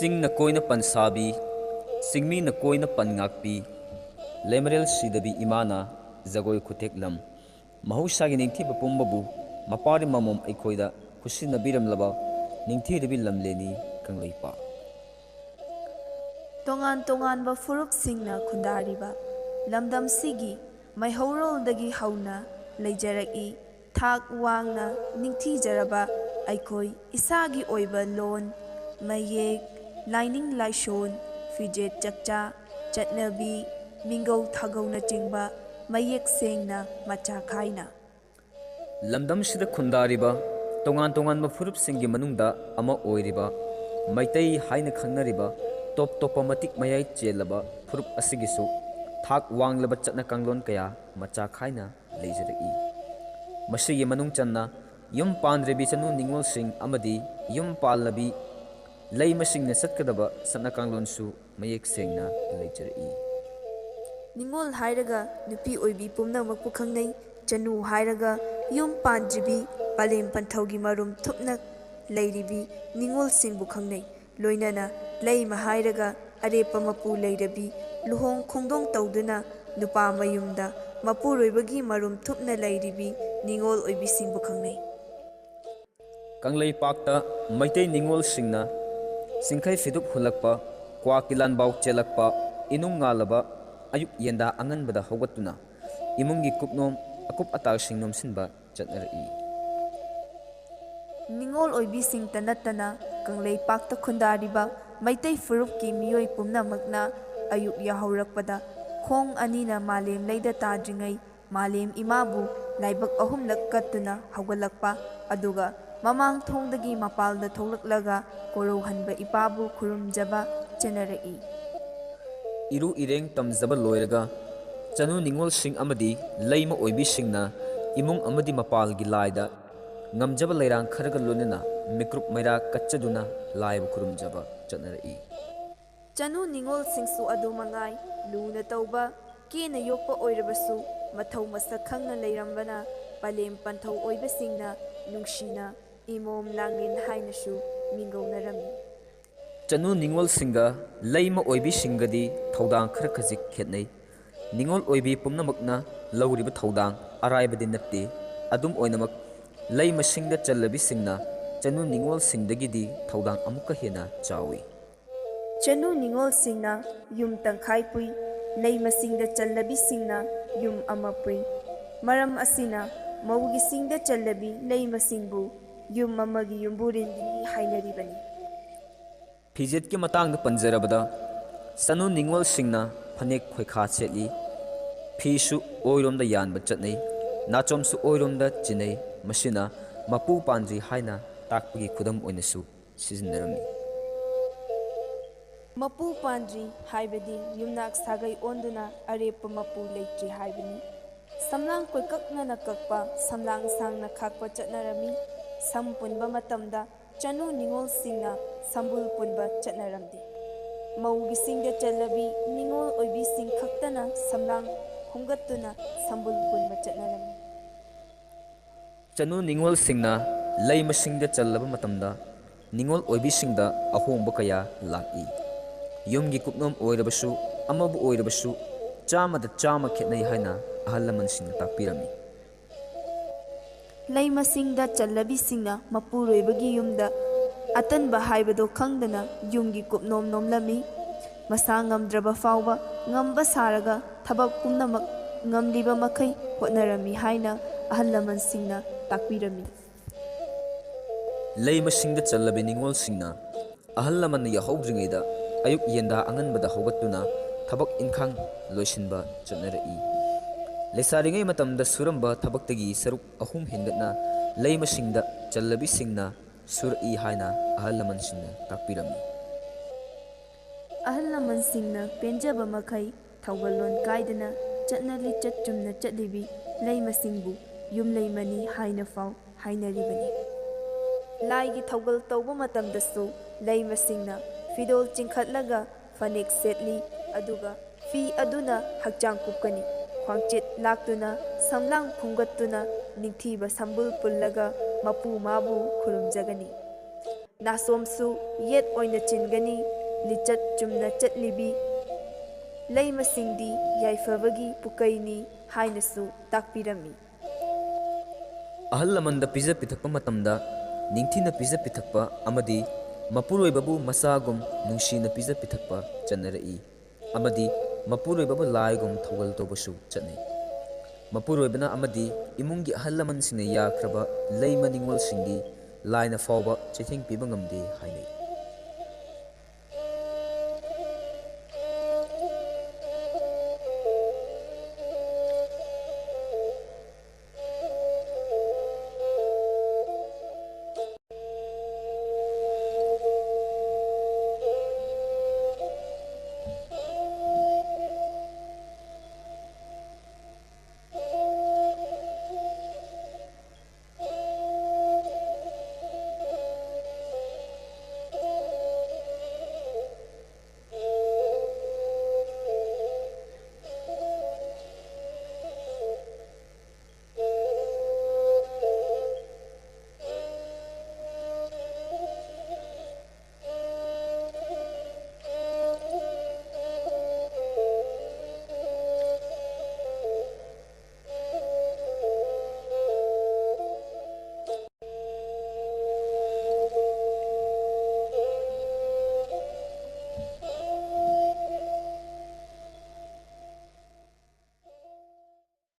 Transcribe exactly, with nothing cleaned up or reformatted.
ꯆꯤꯡꯅ ꯀꯣꯏꯅ ꯄꯟꯁꯥꯕꯤ, ꯆꯤꯡꯃꯤꯅ ꯀꯣꯏꯅ ꯄꯟ ꯉꯥꯛꯄꯤ, ꯂꯩꯃꯔꯦꯜ ꯁꯤꯗꯕꯤ ꯏꯃꯥꯅ ꯖꯒꯣꯏ ꯈꯨꯊꯦꯛꯂꯝ꯫ ꯃꯍꯧꯁꯥꯒꯤ ꯅꯤꯡꯊꯤꯕ ꯄꯨꯝꯕꯕꯨ ꯃꯄꯥꯔꯤ ꯃꯃꯣꯝ ꯑꯩꯈꯣꯏꯗ ꯈꯨꯠꯁꯤꯟꯅꯕꯤꯔꯝꯂꯕ ꯅꯤꯡꯊꯤꯔꯕꯤ ꯂꯝꯂꯦꯟꯅꯤ ꯀꯪꯂꯩꯄꯥꯛ꯫ ꯇꯣꯉꯥꯟ ꯇꯣꯉꯥꯟꯕ ꯐꯨꯔꯨꯞꯁꯤꯡꯅ ꯈꯨꯟꯗꯥꯔꯤꯕ ꯂꯝꯗꯝꯁꯤꯒꯤ ꯃꯩꯍꯧꯔꯣꯜꯗꯒꯤ ꯍꯧꯅ ꯂꯩꯖꯔꯛꯏ꯫ ꯊꯥꯛ ꯋꯥꯡꯅ ꯅꯤꯡꯊꯤꯖꯔꯕ ꯑꯩꯈꯣꯏ ꯏꯁꯥꯒꯤ ꯑꯣꯏꯕ ꯂꯣꯟ, ꯃꯌꯦꯛ, ꯂꯥꯏꯅꯤꯡ ꯂꯥꯏꯁꯣꯟ, ꯐꯤꯖꯦꯠ ꯆꯛꯆꯥ, ꯆꯠꯅꯕꯤ, ꯃꯤꯡꯒꯧ ꯊꯥꯒꯧꯅꯆꯤꯡꯕ ꯃꯌꯦꯛ ꯁꯦꯡꯅ ꯃꯆꯥ ꯈꯥꯏꯅ꯫ ꯂꯝꯗꯝꯁꯤꯗ ꯈꯨꯟꯗꯥꯔꯤꯕ ꯇꯣꯉꯥꯟ ꯇꯣꯉꯥꯟꯕ ꯐꯨꯔꯨꯞꯁꯤꯡꯒꯤ ꯃꯅꯨꯡꯗ ꯑꯃ ꯑꯣꯏꯔꯤꯕ ꯃꯩꯇꯩ ꯍꯥꯏꯅ ꯈꯪꯅꯔꯤꯕ ꯇꯣꯞ ꯇꯣꯞꯄ ꯃꯇꯤꯛ ꯃꯌꯥꯏ ꯆꯦꯜꯂꯕ ꯐꯨꯔꯨꯞ ꯑꯁꯤꯒꯤꯁꯨ ꯊꯥꯛ ꯋꯥꯡꯂꯕ ꯆꯠꯅ ꯀꯥꯡꯂꯣꯟ ꯀꯌꯥ ꯃꯆꯥ ꯈꯥꯏꯅ ꯂꯩꯖꯔꯛꯏ꯫ ꯃꯁꯤꯒꯤ ꯃꯅꯨꯡ ꯆꯟꯅ ꯌꯨꯝ ꯄꯥꯟꯗ꯭ꯔꯤꯕꯤ ꯆꯅꯨ ꯅꯤꯉꯣꯜꯁꯤꯡ ꯑꯃꯗꯤ ꯌꯨꯝ ꯄꯥꯜꯂꯕꯤ ꯂꯩꯃꯁꯤꯡꯅ ꯆꯠꯀꯗꯕ ꯆꯠꯅ ꯀꯥꯡꯂꯣꯟꯁꯨ ꯃꯌꯦꯛ ꯁꯦꯡꯅ ꯂꯩꯖꯔꯛꯏ꯫ ꯅꯤꯉꯣꯜ ꯍꯥꯏꯔꯒ ꯅꯨꯄꯤ ꯑꯣꯏꯕꯤ ꯄꯨꯝꯅꯃꯛꯄꯨ ꯈꯪꯅꯩ꯫ ꯆꯅꯨ ꯍꯥꯏꯔꯒ ꯌꯨꯝ ꯄꯥꯟꯗ꯭ꯔꯤꯕꯤ, ꯄꯂꯦꯝ ꯄꯟꯊꯧꯒꯤ ꯃꯔꯨꯝ ꯊꯨꯞꯅ ꯂꯩꯔꯤꯕꯤ ꯅꯤꯉꯣꯜꯁꯤꯡꯕꯨ ꯈꯪꯅꯩ꯫ ꯂꯣꯏꯅꯅ ꯂꯩꯃ ꯍꯥꯏꯔꯒ ꯑꯔꯦꯞꯄ ꯃꯄꯨ ꯂꯩꯔꯕꯤ, ꯂꯨꯍꯣꯡ ꯈꯣꯡꯗꯣꯡ ꯇꯧꯗꯨꯅ ꯅꯨꯄꯥ ꯃꯌꯨꯝꯗ ꯃꯄꯨꯔꯣꯏꯕꯒꯤ ꯃꯔꯨꯝ ꯊꯨꯞꯅ ꯂꯩꯔꯤꯕꯤ ꯅꯤꯉꯣꯜ ꯑꯣꯏꯕꯤꯁꯤꯡꯕꯨ ꯈꯪꯅꯩ꯫ ꯀꯪꯂꯩꯄꯥꯛꯇ ꯃꯩꯇꯩ ꯅꯤꯉꯣꯜꯁꯤꯡꯅ ꯆꯤꯡꯈꯩ ꯐꯤꯗꯨꯞ ꯍꯨꯜꯂꯛꯄ, ꯀ꯭ꯋꯥ ꯀꯤꯂꯥꯟꯕꯥꯎ ꯆꯦꯜꯂꯛꯄ, ꯏꯅꯨꯡ ꯉꯥꯜꯂꯕ ꯑꯌꯨꯛ ꯌꯦꯟꯗꯥ ꯑꯉꯟꯕꯗ ꯍꯧꯒꯠꯇꯨꯅ ꯏꯃꯨꯡꯒꯤ ꯀꯨꯞꯅꯣꯝ ꯑꯀꯨꯞ ꯑꯇꯥꯁꯤꯡ ꯅꯣꯝꯁꯤꯟꯕ ꯆꯠꯅꯔꯛꯏ꯫ ꯅꯤꯉꯣꯜ ꯑꯣꯏꯕꯤꯁꯤꯡꯇ ꯅꯠꯇꯅ ꯀꯪꯂꯩꯄꯥꯛꯇ ꯈꯨꯟꯗꯥꯔꯤꯕ ꯃꯩꯇꯩ ꯐꯨꯔꯨꯞꯀꯤ ꯃꯤꯑꯣꯏ ꯄꯨꯝꯅꯃꯛꯅ ꯑꯌꯨꯛ ꯌꯥꯍꯧꯔꯛꯄꯗ ꯈꯣꯡ ꯑꯅꯤꯅ ꯃꯥꯂꯦꯝ ꯂꯩꯗ ꯇꯥꯗ꯭ꯔꯤꯉꯩ ꯃꯥꯂꯦꯝ ꯏꯃꯥꯕꯨ ꯂꯥꯏꯕꯛ ꯑꯍꯨꯝꯂꯛ ꯀꯠꯇꯨꯅ ꯍꯧꯒꯠꯂꯛꯄ, ꯑꯗꯨꯒ ꯃꯃꯥꯡ ꯊꯣꯡꯗꯒꯤ ꯃꯄꯥꯜꯗ ꯊꯣꯛꯂꯛꯂꯒ ꯀꯣꯔꯧꯍꯟꯕ ꯏꯄꯥꯕꯨ ꯈꯨꯔꯨꯝꯖꯕ ꯆꯠꯅꯔꯛꯏ꯫ ꯏꯔꯨ ꯏꯔꯦꯡ ꯇꯝꯖꯕ ꯂꯣꯏꯔꯒ ꯆꯅꯨ ꯅꯤꯉꯣꯜꯁꯤꯡ ꯑꯃꯗꯤ ꯂꯩꯃ ꯑꯣꯏꯕꯤꯁꯤꯡꯅ ꯏꯃꯨꯡ ꯑꯃꯗꯤ ꯃꯄꯥꯜꯒꯤ ꯂꯥꯏꯗ ꯉꯝꯖꯕ ꯂꯩꯔꯥꯡ ꯈꯔꯒ ꯂꯣꯏꯅꯅ ꯃꯤꯀ꯭ꯔꯨꯞ ꯃꯩꯔꯥ ꯀꯠꯆꯗꯨꯅ ꯂꯥꯏꯕꯨ ꯈꯨꯔꯨꯝꯖꯕ ꯆꯠꯅꯔꯛꯏ꯫ ꯆꯅꯨ ꯅꯤꯉꯣꯜꯁꯤꯡꯁꯨ ꯑꯗꯨ ꯃꯉꯥꯏ, ꯂꯨꯅ ꯇꯧꯕ, ꯀꯦꯅ ꯌꯣꯛꯄ ꯑꯣꯏꯔꯕꯁꯨ ꯃꯊꯧ ꯃꯁꯛ ꯈꯪꯅ ꯂꯩꯔꯝꯕꯅ ꯄꯂꯦꯝ ꯄꯟꯊꯧ ꯑꯣꯏꯕꯁꯤꯡꯅ ꯅꯨꯡꯁꯤꯅ ꯏꯃꯣꯝ ꯂꯥꯡꯂꯦꯟ ꯍꯥꯏꯅꯁꯨ ꯃꯤꯡꯒꯧꯅꯔꯝꯃꯤ꯫ ꯆꯅꯨ ꯅꯤꯉꯣꯜꯁꯤꯡꯒ ꯂꯩꯃ ꯑꯣꯏꯕꯤꯁꯤꯡꯒꯗꯤ ꯊꯧꯗꯥꯡ ꯈꯔ ꯈꯖꯤꯛ ꯈꯦꯠꯅꯩ꯫ ꯅꯤꯉꯣꯜ ꯑꯣꯏꯕꯤ ꯄꯨꯝꯅꯃꯛꯅ ꯂꯧꯔꯤꯕ ꯊꯧꯗꯥꯡ ꯑꯔꯥꯏꯕꯗꯤ ꯅꯠꯇꯦ꯫ ꯑꯗꯨꯝ ꯑꯣꯏꯅꯃꯛ, ꯂꯩꯃꯁꯤꯡꯗ ꯆꯜꯂꯕꯤꯁꯤꯡꯅ ꯆꯅꯨ ꯅꯤꯉꯣꯜꯁꯤꯡꯗꯒꯤꯗꯤ ꯊꯧꯗꯥꯡ ꯑꯃꯨꯛꯀ ꯍꯦꯟꯅ ꯆꯥꯎꯏ꯫ ꯆꯅꯨ ꯅꯤꯉꯣꯜꯁꯤꯡꯅ ꯌꯨꯝ ꯇꯪꯈꯥꯏ ꯄꯨꯏ, ꯂꯩꯃꯁꯤꯡꯗ ꯆꯜꯂꯕꯤꯁꯤꯡꯅ ꯌꯨꯝ ꯑꯃ ꯄꯨꯏ꯫ ꯃꯔꯝ ꯑꯁꯤꯅ ꯃꯧꯒꯤꯁꯤꯡꯗ ꯆꯜꯂꯕꯤ ꯂꯩꯃꯁꯤꯡꯕꯨ ꯌꯨꯝ ꯑꯃꯒꯤ ꯌꯨꯝꯕꯨꯔꯦꯟꯕꯤꯅꯤ ꯍꯥꯏꯅꯔꯤꯕꯅꯤ꯫ ꯐꯤꯖꯦꯠꯀꯤ ꯃꯇꯥꯡꯗ ꯄꯟꯖꯔꯕꯗ, ꯆꯅꯨ ꯅꯤꯉꯣꯜꯁꯤꯡꯅ ꯐꯅꯦꯛ ꯈꯣꯏꯈꯥ ꯁꯦꯠꯂꯤ, ꯐꯤꯁꯨ ꯑꯣꯏꯔꯣꯝꯗ ꯌꯥꯟꯕ ꯆꯠꯅꯩ, ꯅꯥꯆꯣꯝꯁꯨ ꯑꯣꯏꯔꯣꯝꯗ ꯆꯤꯟꯅꯩ꯫ ꯃꯁꯤꯅ ꯃꯄꯨ ꯄꯥꯟꯗ꯭ꯔꯤ ꯍꯥꯏꯅ ꯇꯥꯛꯄꯒꯤ ꯈꯨꯗꯝ ꯑꯣꯏꯅꯁꯨ ꯁꯤꯖꯤꯟꯅꯔꯝꯃꯤ꯫ ꯃꯄꯨ ꯄꯥꯟꯗ꯭ꯔꯤ ꯍꯥꯏꯕꯗꯤ ꯌꯨꯝꯅꯥꯛ ꯁꯥꯒꯩ ꯑꯣꯟꯗꯨꯅ ꯑꯔꯦꯞꯄ ꯃꯄꯨ ꯂꯩꯇ꯭ꯔꯤ ꯍꯥꯏꯕꯅꯤ꯫ ꯁꯝꯂꯥꯡ ꯀꯣꯏꯀꯛꯅꯅ ꯀꯛꯄ, ꯁꯝꯂꯥꯡ ꯁꯥꯡꯅ ꯈꯥꯛꯄ ꯆꯠꯅꯔꯝꯃꯤ꯫ ꯁꯝ ꯄꯨꯟꯕ ꯃꯇꯝꯗ ꯆꯅꯨ ꯅꯤꯉꯣꯜꯁꯤꯡꯅ ꯁꯝꯕꯨꯜ ꯄꯨꯟꯕ ꯆꯠꯅꯔꯝꯗꯦ꯫ ꯃꯧꯒꯤꯁꯤꯡꯗ ꯆꯜꯂꯕꯤ ꯅꯤꯉꯣꯜ ꯑꯣꯏꯕꯤꯁꯤꯡ ꯈꯛꯇꯅ ꯁꯝꯂꯥꯡ ꯈꯣꯝꯒꯠꯇꯨꯅ ꯁꯝꯕꯨꯜ ꯄꯨꯟꯕ ꯆꯠꯅꯔꯝꯃꯤ꯫ ꯆꯅꯨ ꯅꯤꯉꯣꯜꯁꯤꯡꯅ ꯂꯩꯃꯁꯤꯡꯗ ꯆꯜꯂꯕ ꯃꯇꯝꯗ ꯅꯤꯉꯣꯜ ꯑꯣꯏꯕꯤꯁꯤꯡꯗ ꯑꯍꯣꯡꯕ ꯀꯌꯥ ꯂꯥꯛꯏ꯫ ꯌꯨꯝꯒꯤ ꯀꯨꯞꯅꯣꯝ ꯑꯣꯏꯔꯕꯁꯨ, ꯑꯃꯕꯨ ꯑꯣꯏꯔꯕꯁꯨ, ꯆꯥꯝꯃꯗ ꯆꯥꯝꯃ ꯈꯦꯠꯅꯩ ꯍꯥꯏꯅ ꯑꯍꯜ ꯂꯃꯟꯁꯤꯡꯅ ꯇꯥꯛꯄꯤꯔꯝꯃꯤ꯫ ꯂꯩꯃꯁꯤꯡꯗ ꯆꯜꯂꯕꯤꯁꯤꯡꯅ ꯃꯄꯨꯔꯣꯏꯕꯒꯤ ꯌꯨꯝꯗ ꯑꯇꯟꯕ ꯍꯥꯏꯕꯗꯣ ꯈꯪꯗꯅ ꯌꯨꯝꯒꯤ ꯀꯨꯞꯅꯣꯝ ꯅꯣꯝꯂꯝꯃꯤ꯫ ꯃꯁꯥ ꯉꯝꯗ꯭ꯔꯕ ꯐꯥꯎꯕ ꯉꯝꯕ ꯁꯥꯔꯒ ꯊꯕꯛ ꯄꯨꯝꯅꯃꯛ ꯉꯝꯂꯤꯕ ꯃꯈꯩ ꯍꯣꯠꯅꯔꯝꯃꯤ ꯍꯥꯏꯅ ꯑꯍꯜ ꯂꯃꯟꯁꯤꯡꯅ ꯇꯥꯛꯄꯤꯔꯝꯃꯤ꯫ ꯂꯩꯃꯁꯤꯡꯗ ꯆꯜꯂꯕꯤ ꯅꯤꯉꯣꯜꯁꯤꯡꯅ ꯑꯍꯜ ꯂꯃꯟꯅ ꯌꯥꯍꯧꯗ꯭ꯔꯤꯉꯩꯗ ꯑꯌꯨꯛ ꯌꯦꯟꯗꯥ ꯑꯉꯟꯕꯗ ꯍꯧꯒꯠꯇꯨꯅ ꯊꯕꯛ ꯏꯟꯈꯥꯡ ꯂꯣꯏꯁꯤꯟꯕ ꯆꯠꯅꯔꯛꯏ꯫ ꯂꯩꯁꯥꯔꯤꯉꯩ ꯃꯇꯝꯗ ꯁꯨꯔꯝꯕ ꯊꯕꯛꯇꯒꯤ ꯁꯔꯨꯛ ꯑꯍꯨꯝ ꯍꯦꯟꯒꯠꯅ ꯂꯩꯃꯁꯤꯡꯗ ꯆꯜꯂꯕꯤꯁꯤꯡꯅ ꯁꯨꯔꯛꯏ ꯍꯥꯏꯅ ꯑꯍꯜ ꯂꯃꯟꯁꯤꯡꯅ ꯇꯥꯛꯄꯤꯔꯝꯃꯤ꯫ ꯑꯍꯜ ꯂꯃꯟꯁꯤꯡꯅ ꯄꯦꯟꯖꯕ ꯃꯈꯩ ꯊꯧꯒꯜꯂꯣꯟ ꯀꯥꯏꯗꯅ ꯆꯠꯅ ꯂꯤꯆꯠ ꯆꯨꯝꯅ ꯆꯠꯂꯤꯕꯤ ꯂꯩꯃꯁꯤꯡꯕꯨ ꯌꯨꯝꯂꯩꯃꯅꯤ ꯍꯥꯏꯅ ꯐꯥꯎ ꯍꯥꯏꯅꯔꯤꯕꯅꯤ꯫ ꯂꯥꯏꯒꯤ ꯊꯧꯒꯜ ꯇꯧꯕ ꯃꯇꯝꯗꯁꯨ ꯂꯩꯃꯁꯤꯡꯅ ꯐꯤꯗꯣꯜ ꯆꯤꯡꯈꯠꯂꯒ ꯐꯅꯦꯛ ꯁꯦꯠꯂꯤ, ꯑꯗꯨꯒ ꯐꯤ ꯑꯗꯨꯅ ꯍꯛꯆꯥꯡ ꯀꯨꯞꯀꯅꯤ꯫ ꯈ꯭ꯋꯥꯡꯆꯦꯠ ꯂꯥꯛꯇꯨꯅ, ꯁꯝꯂꯥꯡ ꯈꯨꯝꯒꯠꯇꯨꯅ, ꯅꯤꯡꯊꯤꯕ ꯁꯝꯕꯨꯜ ꯄꯨꯜꯂꯒ ꯃꯄꯨ ꯃꯥꯕꯨ ꯈꯨꯔꯨꯝꯖꯒꯅꯤ꯫ ꯅꯥꯁꯣꯝꯁꯨ ꯌꯦꯠ ꯑꯣꯏꯅ ꯆꯤꯟꯒꯅꯤ꯫ ꯂꯤꯆꯠ ꯆꯨꯝꯅ ꯆꯠꯂꯤꯕꯤ ꯂꯩꯃꯁꯤꯡꯗꯤ ꯌꯥꯏꯐꯕꯒꯤ ꯄꯨꯀꯩꯅꯤ ꯍꯥꯏꯅꯁꯨ ꯇꯥꯛꯄꯤꯔꯝꯃꯤ꯫ ꯑꯍꯜ ꯂꯃꯟꯗ ꯄꯤꯖ ꯄꯤꯊꯛꯄ ꯃꯇꯝꯗ ꯅꯤꯡꯊꯤꯅ ꯄꯤꯖ ꯄꯤꯊꯛꯄ ꯑꯃꯗꯤ ꯃꯄꯨꯔꯣꯏꯕꯕꯨ ꯃꯆꯥꯒꯨꯝ ꯅꯨꯡꯁꯤꯅ ꯄꯤꯖ ꯄꯤꯊꯛꯄ ꯆꯠꯅꯔꯛꯏ ꯑꯃꯗꯤ ꯃꯄꯨꯔꯣꯏꯕꯕꯨ ꯂꯥꯏꯒꯨꯝ ꯊꯧꯒꯜ ꯇꯧꯕꯁꯨ ꯆꯠꯅꯩ꯫ ꯃꯄꯨꯔꯣꯏꯕꯅ ꯑꯃꯗꯤ ꯏꯃꯨꯡꯒꯤ ꯑꯍꯜ ꯂꯃꯟꯁꯤꯡꯅ ꯌꯥꯈ꯭ꯔꯕ ꯂꯩꯃ ꯅꯤꯉꯣꯜꯁꯤꯡꯗꯤ ꯂꯥꯏꯅ ꯐꯥꯎꯕ ꯆꯩꯊꯦꯡ ꯄꯤꯕ ꯉꯝꯗꯦ ꯍꯥꯏꯅꯩ꯫